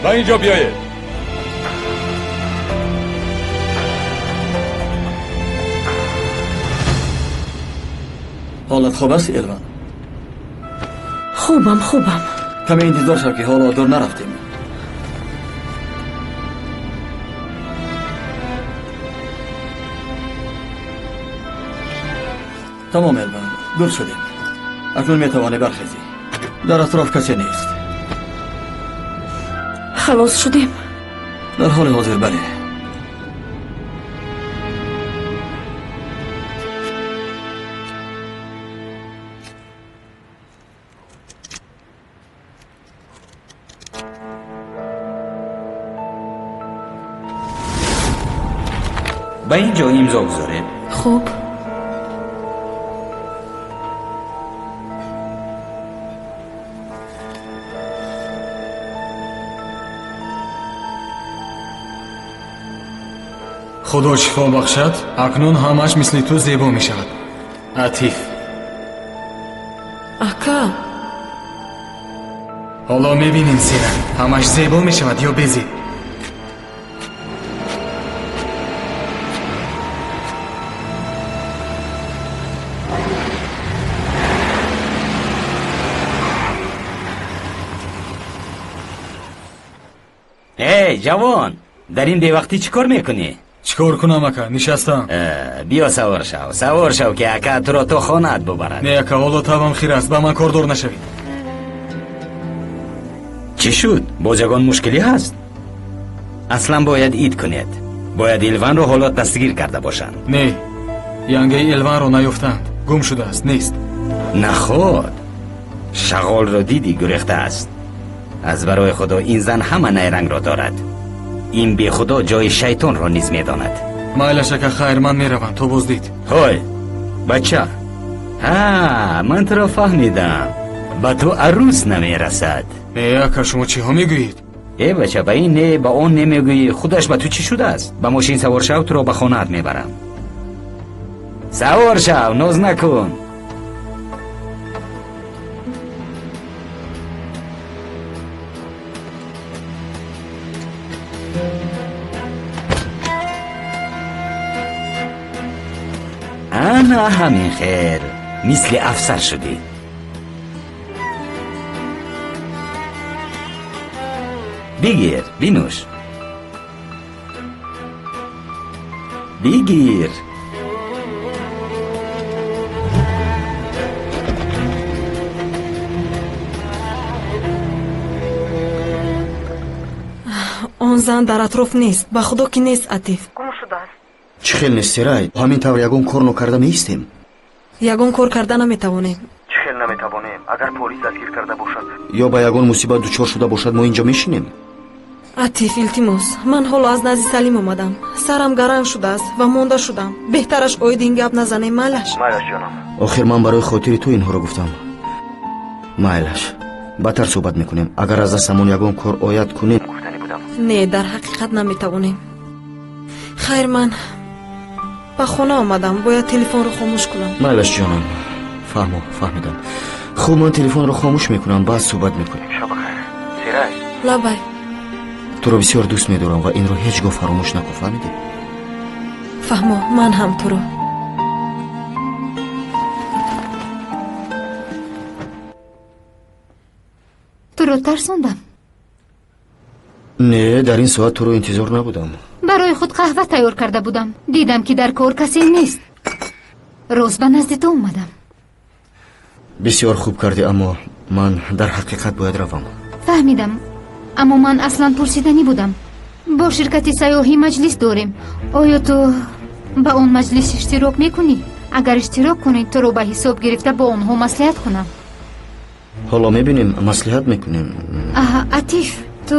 Ба ин ҷо биёед. Ҳолат хуб аст, Элван? Хубам, хубам. Каме интизор шав, ки ҳоло дур нарафтем. Тамом, Элван, дур шудем. Акнун метавонӣ бархезӣ. Дар атроф касе нест. Халос шудем? Дар ҳоли ҳозир бале. Ба ин ҷо имзо гузоред. Хуб. Худо шифо бахшад, акнун ҳамааш мисли ту зебо мешавад. Атиф. Ака. Ҳоло мебинем, Сира, ҳамааш зебо мешавад ё безеб. Эй, ҷавон, дар ин бевақтӣ чӣ кор мекунӣ? Чӣ кор кунам, ака? Нишастам. Биё савор шав, савор шав, ки ака туро то хонаат бубарад. Не, ака, ҳоло табам хир аст, ба ман кордор нашавед. Чӣ шуд? Боз ягон мушкилӣ ҳаст? Аслан бояд ид кунед. Бояд Илванро ҳоло дастгир карда бошанд. Не, янгаи Элванро наёфтаанд. Гум шудааст, нест. Наход, шағолро дидӣ, гурехтааст. Аз барои Худо, ин зан ҳама найрангро дорад. Ин бехудо ҷои шайтонро низ медонад. Майлаш, ака, хайр, ман меравам, то боздид. Ҳой, бача, ҳа, ман туро фаҳмидам. Ба ту арӯс намерасад. Не, ака, шумо чиҳо мегӯед? Э, бача, ба ин не, ба он немегӯӣ. Худаш ба ту чӣ шудааст? Ба мошин савор шав, туро ба хонаат мебарам. Савор шав, ноз накун. Ана ҳамин хел, мисли афсар шудӣ. Бигир, бинӯш. Бигир. Он зан дар атроф нест, ба Худо ки нест, Атиф. Гум шудааст. Чӣ хел нест, Серай? Ҳамин тавр ягон кор нокарда меистем? Ягон кор карда наметавонем. Чӣ хел наметавонем? Агар полис дастгир карда бошад ё ба ягон мусибат дучор шуда бошад, мо инҷо мешинем. Атиф, илтимос, ман ҳоло аз назди Салим омадам. Сарам гаранг шудааст ва монда шудам. Беҳтараш оид ин гап назанем, майлаш? Майлаш, ҷонам. Охир ман барои хотири ту инҳоро гуфтам. Майлаш, баъдтар суҳбат мекунем. Агар аз дастамон ягон кор ояд, кунем. Гуфтанӣ будам. Не, дар ҳақиқат наметавонем. Хайр, ман ба хона омадам, бояд телефонро хомӯш кунам. Майлаш, ҷонам, фаҳмо, фаҳмидам. Хуб, ман телефонро хомӯш мекунам, баъд суҳбат мекунем. Шаб бахайр, Серай. Лабай. Туро бисёр дӯст медорам ва инро ҳеҷ гоҳ фаромӯш накун, фаҳмидӣ? Фаҳмо, ман ҳам туро. Туро тарсондам? Не, дар ин соат туро интизор набудам. Барои худ қаҳва тайёр карда будам. Дидам, ки дар кор касе нест. Рост ба назди ту омадам. Бисёр хуб кардӣ, аммо ман дар ҳақиқат бояд равам. Фаҳмидам, аммо ман аслан пурсиданӣ будам. Бо ширкати сайёҳӣ маҷлис дорем. Оё ту ба он маҷлис иштирок мекунӣ? Агар иштирок кунӣ, туро ба ҳисоб гирифта бо онҳо маслиҳат кунам. Ҳоло мебинем, маслиҳат мекунем. Аҳа, Атиф, ту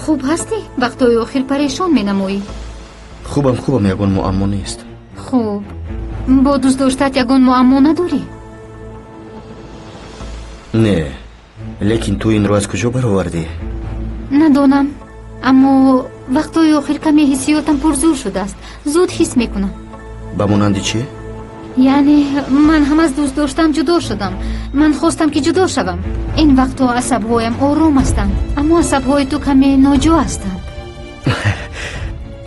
хуб ҳастӣ? Вақтҳои охир парешон менамоӣ. Хубам, хубам, ягон муаммо нест. Хуб, бо дӯстдоштат ягон муаммо надорӣ? Не, лекин ту инро аз куҷо баровардӣ? Надонам, аммо вақтҳои охир каме ҳиссиётам пурзур шудааст. Зуд ҳис мекунам. Ба монанди чӣ? Яъне ман ҳам аз дӯстдоштам ҷудо шудам. Ман хостам, ки ҷудо шавам. Ин вақтҳо асабҳоям ором ҳастанд, аммо асабҳои ту каме ноҷо ҳастанд.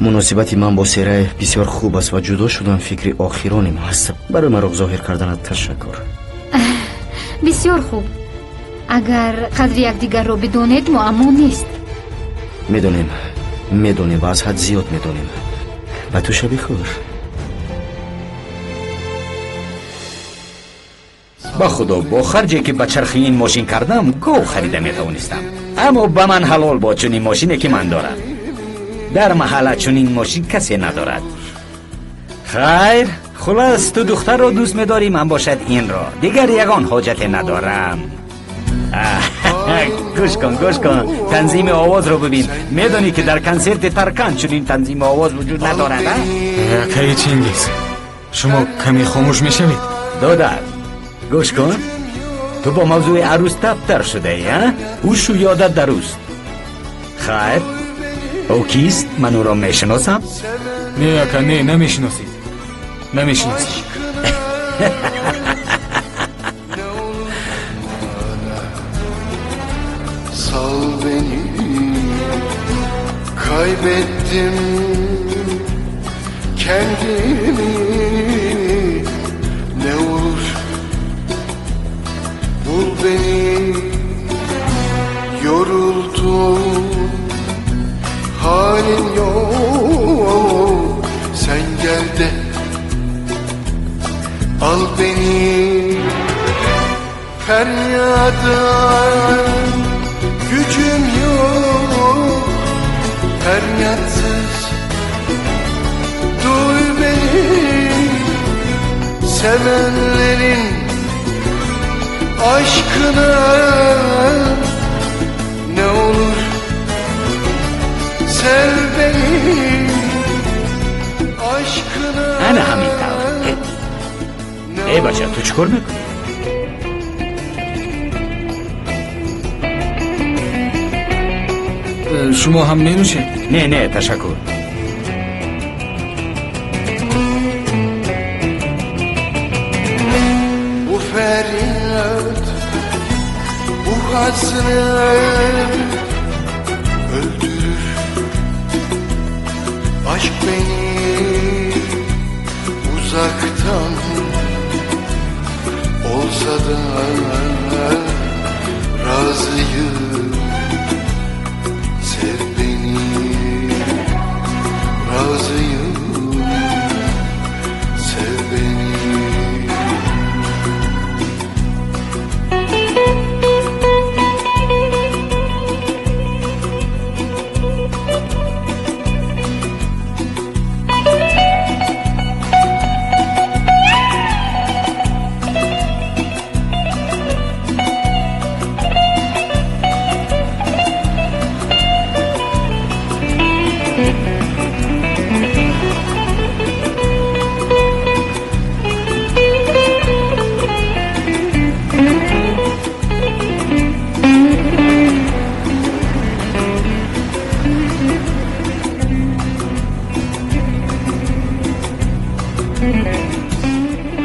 Муносибати ман бо Серай бисёр хуб аст ва ҷудо шудан фикри охироним аст. Барои маро зоҳир карданат ташаккур. Бисёр хуб. Агар қадри якдигарро бидонед, муаммо нест. Медонем, медонем ва аз ҳад зиёд медонем. Ба ту шаби хуш. Ба худо, бо харҷе ки ба чархи ин мошин кардам, гов харида метавонистам. Аммо ба ман ҳалол бод чунин мошине ки ман дорам. Дар маҳалла чунин мошин касе надорад. Хайр, хулас, ту духтарро дӯст медорӣ, ман бошад инро. Дигар ягон ҳоҷате надорам. Гӯш кун, гӯш кун, танзими овозро бибин. Медонӣ ки дар консерти Таркан чунин танзими овоз вуҷуд надорад, а? Акаи Чингиз, шумо каме хомӯш мешавед? Додар, гӯш кун, ту бо мавзӯи арӯс табтар шудаӣ, а? Ҳушу ёдат дар ӯст. Хайр, ӯ кист? Ман ӯро мешиносам? Не, ака, не, намешиносед. Намешиносед. Sal beni, kaybettim kendimi. Ne olur bul beni, yoruldum, halim yok. Sen gel de al beni, feryadan gücüm yok, feryatsız duy beni, sevenlerin aşkına ne olur sev beni aşkına. Ana ҳамин тавр. Э бача, ту чӣ кор мекунӣ? Шумо ҳам менӯшед? Не, не, ташаккур. Bu feryat, bu hasret öldürür aşk beni uzaktan olsa da razıyım. Sev beni, razıyım, sev beni.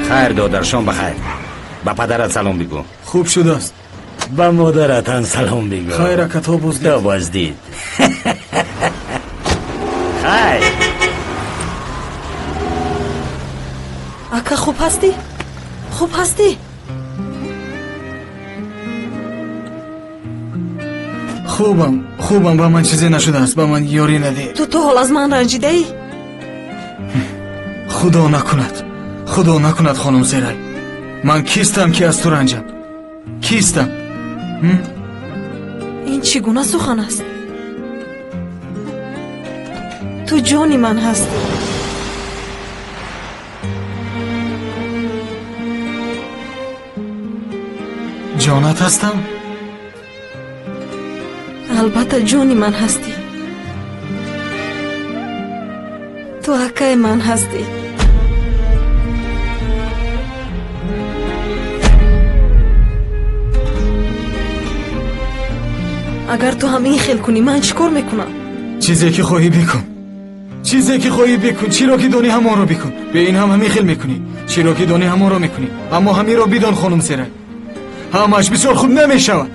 Хайр, додар, шом бахайр. Ба падарат салом бигӯ. Хуб шудааст. Ба модаратан салом бигӯ. Хайр, ака, то боздид. То боздид. Хайр. Ака, хуб ҳастӣ? Хуб ҳастӣ? Хубам, хубам, ба ман чизе нашудааст, ба ман ёрӣ надиҳ. Ту то ҳол аз ман ранҷидаӣ? Худо накунад, худо накунад, хонум Серай. Ман кистам ки аз ту ранҷам? Кистам? Ин чӣ гуна сухан аст? Ту ҷони ман ҳастӣ. Ҷонат ҳастам? Албатта ҷони ман ҳастӣ. Ту акаи ман ҳастӣ. Агар ту ҳам ин хел кунӣ, ман чӣ кор мекунам? Чизе ки хоҳӣ бикун, чизе ки хоҳӣ бикун, чиро ки донӣ ҳамонро бикун. Бе ин ҳам ҳамин хел мекунӣ, чиро ки донӣ ҳамонро мекунӣ. Аммо ҳаминро бидон, хонум Серай, ҳамааш бисёр хуб намешавад,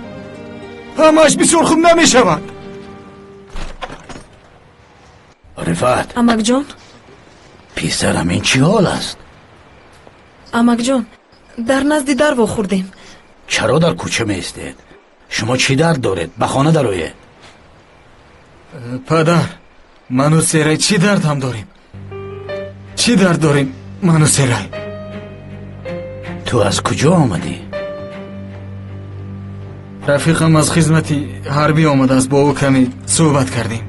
ҳамааш бисёр хуб намешавад. Рифат. Амакҷон. Писарам, ин чӣ ҳол аст? Амакҷон, дар назди дар вохӯрдем. Чаро дар кӯча меистед? Шумо чӣ дард доред? Ба хона дароед. Падар, ману Серай чӣ дард ҳам дорем? Чӣ дард дорем ману Серай? Ту аз куҷо омадӣ? Рафиқам аз хизмати ҳарбӣ омадааст, бо ӯ каме суҳбат кардем.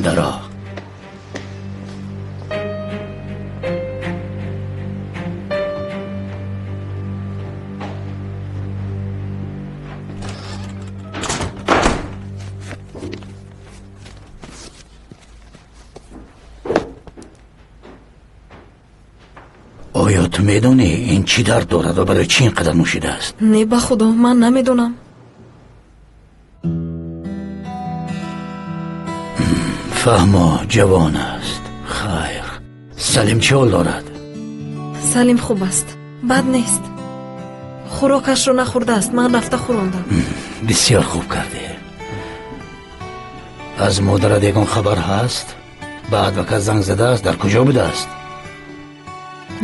Даро. Оё ту медонӣ ин чӣ дард дорад ва барои чӣ ин қадар нӯшидааст? Не, ба худо, ман намедонам. Фаҳмо ҷавон аст. Хайр, Салим чӣ ҳол дорад? Салим хуб аст, бад нест. Хӯрокашро нахӯрдааст, ман рафта хӯрондам. Бисёр хуб кардӣ. Аз модарат ягон хабар ҳаст? Ба адвокат занг задааст? Дар куҷо будааст?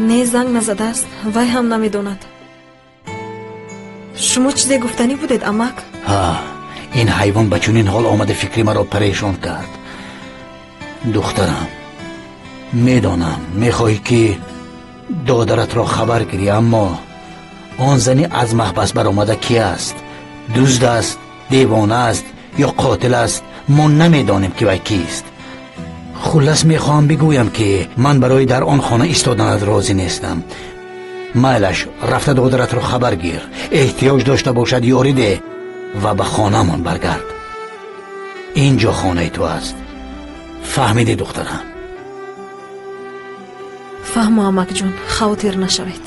Не, занг назадааст, вай ҳам намедонад. Шумо чизе гуфтанӣ будед, амак? Ҳа, ин ҳайвон ба чунин ҳол омада фикри маро парешон кард. Духтарам, медонам мехоҳӣ ки додаратро хабар гирӣ, аммо он зани аз маҳбас баромада ки аст? Дузд аст, девона аст ё қотил аст? Мо намедонем ки вай кист. Хуллас мехоҳам бигӯям ки ман барои дар он хона истоданат розӣ нестам. Майлаш, рафта додаратро хабар гир, эҳтиёҷ дошта бошад ёрӣ деҳ ва ба хонамон баргард. Ин ҷо хонаи ту аст. Фаҳмидӣ, духтарам? Фаҳмо, амакҷон, хавотир нашавед.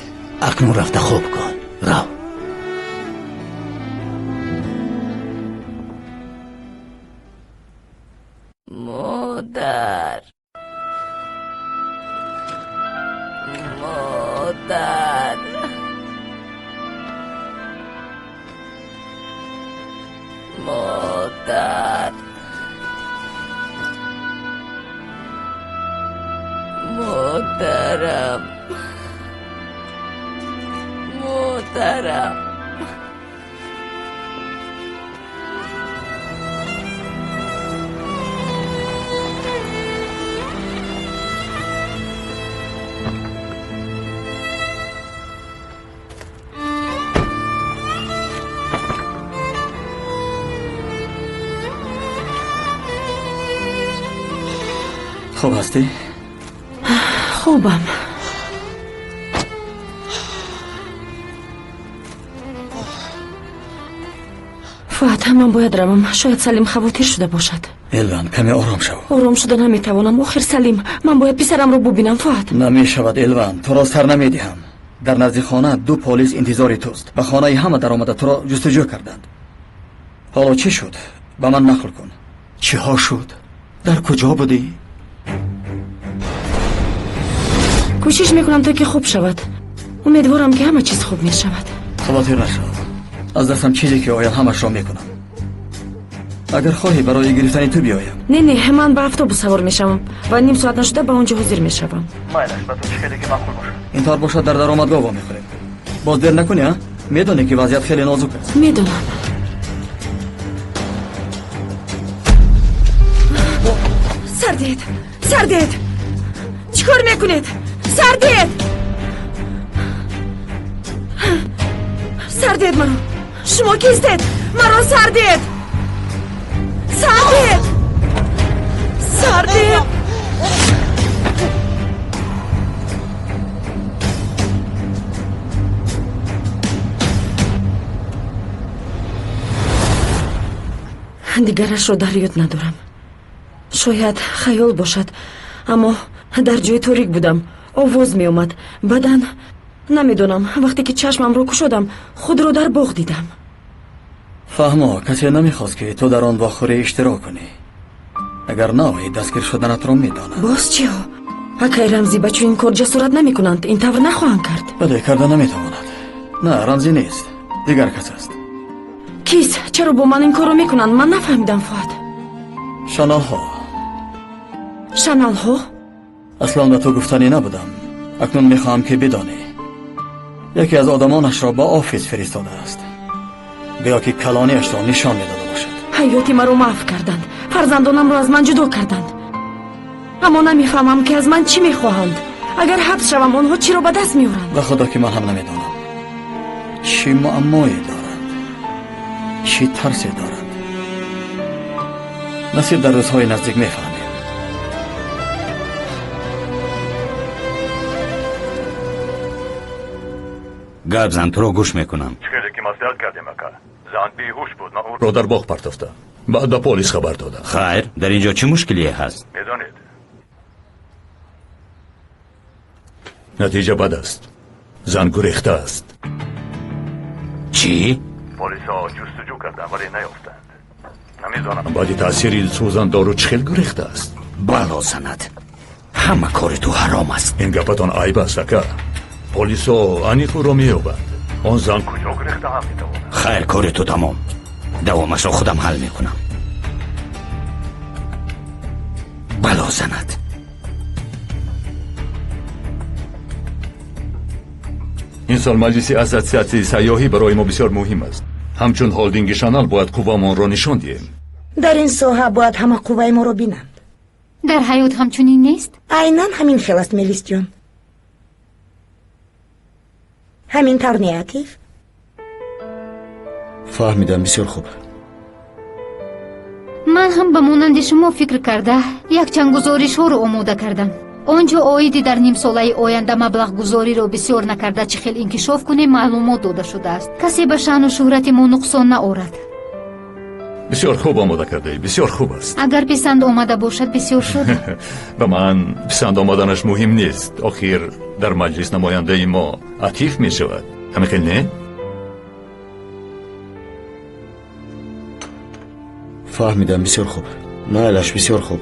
Акнун рафта хоб кун. Рав. Модар, модар, модар, модарам, модарам. Хуб ҳастӣ? Хубам. Фуат, ман бояд равам. Шояд Салим хавотир шуда бошад. Элван, каме ором шав. Ором шуда наметавонам. Охир Салим, ман бояд писарамро бубинам. Фуат. Намешавад, Элван, туро сар намедиҳам. Дар назди хона ду полис интизори туст. Ба хонаи ҳама даромада туро ҷустуҷӯ карданд. Ҳоло чӣ шуд? Ба ман нақл кун. Чиҳо шуд? Дар куҷо будӣ? Кӯшиш мекунам то ки хуб шавад. Умедворам ки ҳама чиз хуб мешавад. Хавотир нашав. Аз дастам чизе ки ояд ҳамашро мекунам. Агар хоҳӣ барои гирифтани ту биёям. Не, не, ман ба автобус савор мешавам ва ним соат нашуда ба он ҷо ҳозир мешавам. Майлаш, ба ту чӣ хеле ки маъқул бошад. Ин тавр бошад дар даромадгоҳ вомехӯрем. Боз дер накунӣ, а? Медонӣ ки вазъият хеле нозук аст. Медонам. Сардед, сардед, чӣ кор мекунед? Сардед, сардед маро. Шумо кистед? Маро сардед, сардед, сардед. Дигарашро дар ёд надорам. Шояд хаёл бошад, аммо дар ҷои торик будам. Овоз меомад. Баъдан намедонам, вақте ки чашмамро кушодам, худро дар боғ дидам. Фаҳмо, касе намехост ки ту дар он вохӯрӣ иштирок кунӣ. Агар наоӣ, дастгир шуданатро медонад. Боз чиҳо? Акай Рамзӣ ба чунин кор ҷасорат намекунанд, ин тавр нахоҳанд кард. Бале, карда наметавонад. На, Рамзӣ нест, дигар кас аст. Кист? Чаро бо ман ин корро мекунанд? Ман нафаҳмидам, Фуат. Шаналҳо. Шаналҳо? Аслан ба ту гуфтанӣ набудам. Акнун мехоҳам ки бидонӣ. Яке аз одамонашро ба офис фиристодааст. Гӯё ки калониашро нишон медода бошад. Ҳаёти маро маҳв карданд, фарзандонамро аз ман ҷудо карданд. Аммо намефаҳмам, ки аз ман чӣ мехоҳанд. Агар ҳабс шавам, онҳо чиро ба даст меоранд? Ба худо ки ман ҳам намедонам. Чӣ муаммое доранд, чӣ тарсе доранд. Насиб дар рӯзҳои наздик мефаҳмем. Гап зан, туро гӯш мекунам. Хеле ки маслиҳат кардем, ака. Зан беҳуш буд, ман ӯро дар боғ партофтам. Баъд ба полис хабар додам. Хайр, дар ин ҷо чӣ мушкилие ҳаст? Медонед, натиҷа бад аст. Зан гурехта аст. Чӣ? Полисҳо ҷустуҷӯ карданд, вале наёфтанд. Намедонам баъди таъсири сӯзандору чӣ хел гурехта аст. Бало занад, ҳама кори ту ҳаром аст. Ин гапатон айб аст, ака. Полисҳо аниқ ӯро меёбанд. Он зан куҷо гурехта ҳам метавонад. Хайр, кори ту тамом. Давомашро худам ҳал мекунам. Бало занад. Ин сол маҷлиси ассотсиатсияи сайёҳӣ барои мо бисёр муҳим аст. Ҳамчун холдинги Шанал бояд қуввамонро нишон диҳем. Дар ин соҳа бояд ҳама қувваи моро бинанд. Дар ҳаёт ҳамчунин нест? Айнан ҳамин хел аст, Мелисҷон. Ҳамин тавр не, Атиф? Фаҳмидам, бисёр хуб. Ман ҳам ба монанди шумо фикр карда якчанд гузоришҳоро омода кардам. Он ҷо оиди дар нимсолаи оянда маблағгузориро бисёр накарда чӣ хел инкишоф кунем маълумот дода шудааст. Касе ба шаъну шӯҳрати мо нуқсон наорад. Бисёр хуб омода кардаӣ, бисёр хуб аст. Агар писанд омада бошад, бисёр шуд. Ба ман писанд омаданаш муҳим нест. Охир дар маҷлис намояндаи мо Атиф мешавад. Ҳамин хел не? Фаҳмидам, бисёр хуб. Майлаш, бисёр хуб.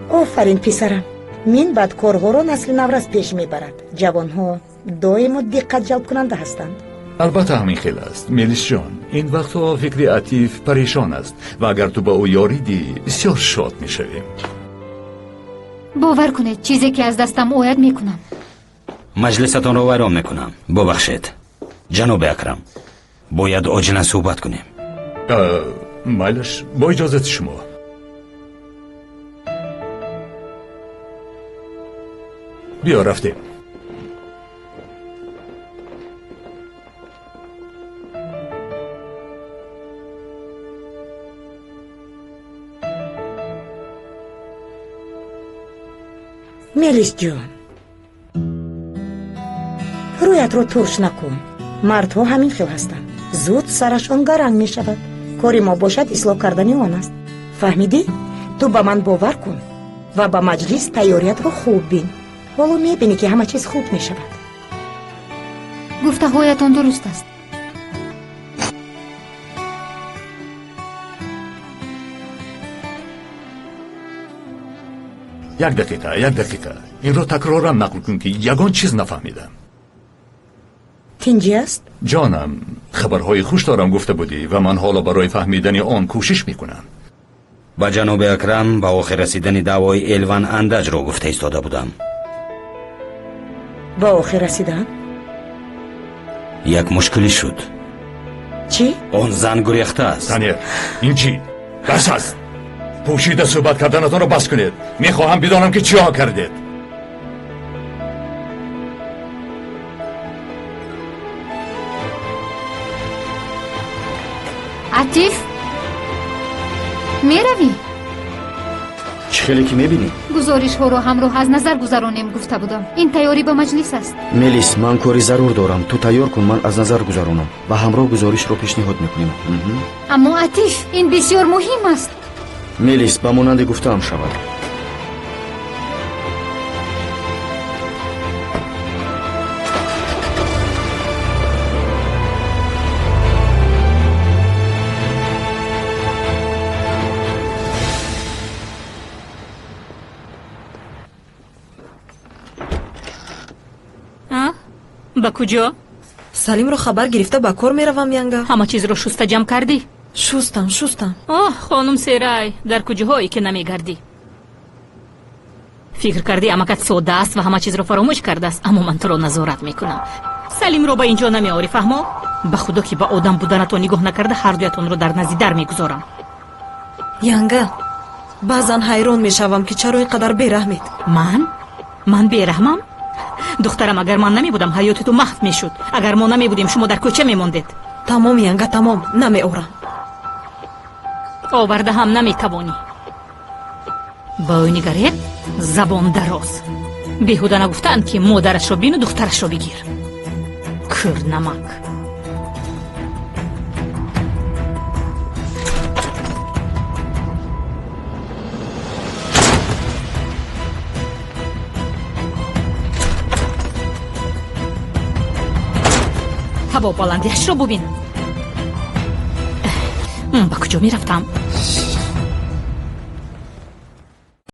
Офарин, писарам. Мин баъд корҳоро насли наврас пеш мебарад. Ҷавонҳо доимо диққат ҷалбкунанда ҳастанд. Албатта ҳамин хел аст, Мелисҷон. Ин вақтҳо фикри Атиф парешон аст ва агар ту ба ӯ ёрӣ диҳӣ, бисёр шод мешавем. Бовар кунед, чизе ки аз дастам ояд мекунам. Маҷлисатонро вайрон мекунам. Бубахшед, ҷаноби Акрам, бояд оҷилан суҳбат кунем. Майлаш, бо иҷозати шумо. Биё, рафтем. Мелисҷон, рӯятро турш накун. Мардҳо ҳамин хел ҳастанд. Зуд сарашон гаранг мешавад. Кори мо бошад ислоҳ кардани он аст. Фаҳмидӣ? Ту ба ман бовар кун ва ба маҷлис тайёриятро хуб бин. Ҳоло мебинӣ, ки ҳама чиз хуб мешавад. Гуфтаҳоятон дуруст аст. Як дақиқа, як дақиқа. Инро такроран нақл кун, ки ягон чиз нафаҳмидам. Тинҷӣ аст? Ҷонам, хабарҳои хуш дорам гуфта будӣ ва ман ҳоло барои фаҳмидани он кӯшиш мекунам. Ба ҷаноби Акрам ба охир расидани даъвои Элван Андаҷро гуфта истода будам. Ба охир расидан? Як мушкилӣ шуд. Чӣ? Он зан гурехта аст. Танер, ин чӣ? Бас аст. Пӯшида суҳбат карданатонро бас кунед. Мехоҳам бидонам, ки чиҳо кардед. Атиф, меравӣ? Чӣ хеле ки мебинӣ? Гузоришҳоро ҳамроҳ аз назар гузаронем гуфта будам. Ин тайёрӣ ба маҷлис аст. Мелис, ман кори зарур дорам. Ту тайёр кун, ман аз назар гузаронам ва ҳамроҳ гузоришро пешниҳод мекунем. Аммо Атиф, ин бисёр муҳим аст. Мелис, ба монанди гуфтаам шавад. Ба куҷо? Салимро хабар гирифта ба кор меравам, янга. Ҳама чизро шуста ҷамъ кардӣ? Шустам, шустам. Оҳ, хонум Серай, дар куҷоҳое ки намегардӣ. Фикр кардӣ амакат сода аст ва ҳама чизро фаромӯш кардааст, аммо ман туро назорат мекунам. Салимро ба ин ҷо намеорӣ, фаҳмо? Ба худо ки ба одам буданатон нигоҳ накарда, ҳардуятонро дар назди дар мегузорам. Янга, баъзан ҳайрон мешавам, ки чаро ин қадар бераҳмед. Ман? Ман бераҳмам? Духтарам, агар ман намебудам, ҳаёти ту маҳв мешуд. Агар мо намебудем, шумо дар кӯча мемондед. Тамом, янга, тамом, намеорам. Оварда ҳам наметавонӣ. Ба ӯ нигаред, забон дароз. Беҳуда нагуфтаанд, ки модарашро бину, духтарашро бигир. Кӯрнамак. Ҳаво баландиашро бубин. Ба куҷо мерафтам?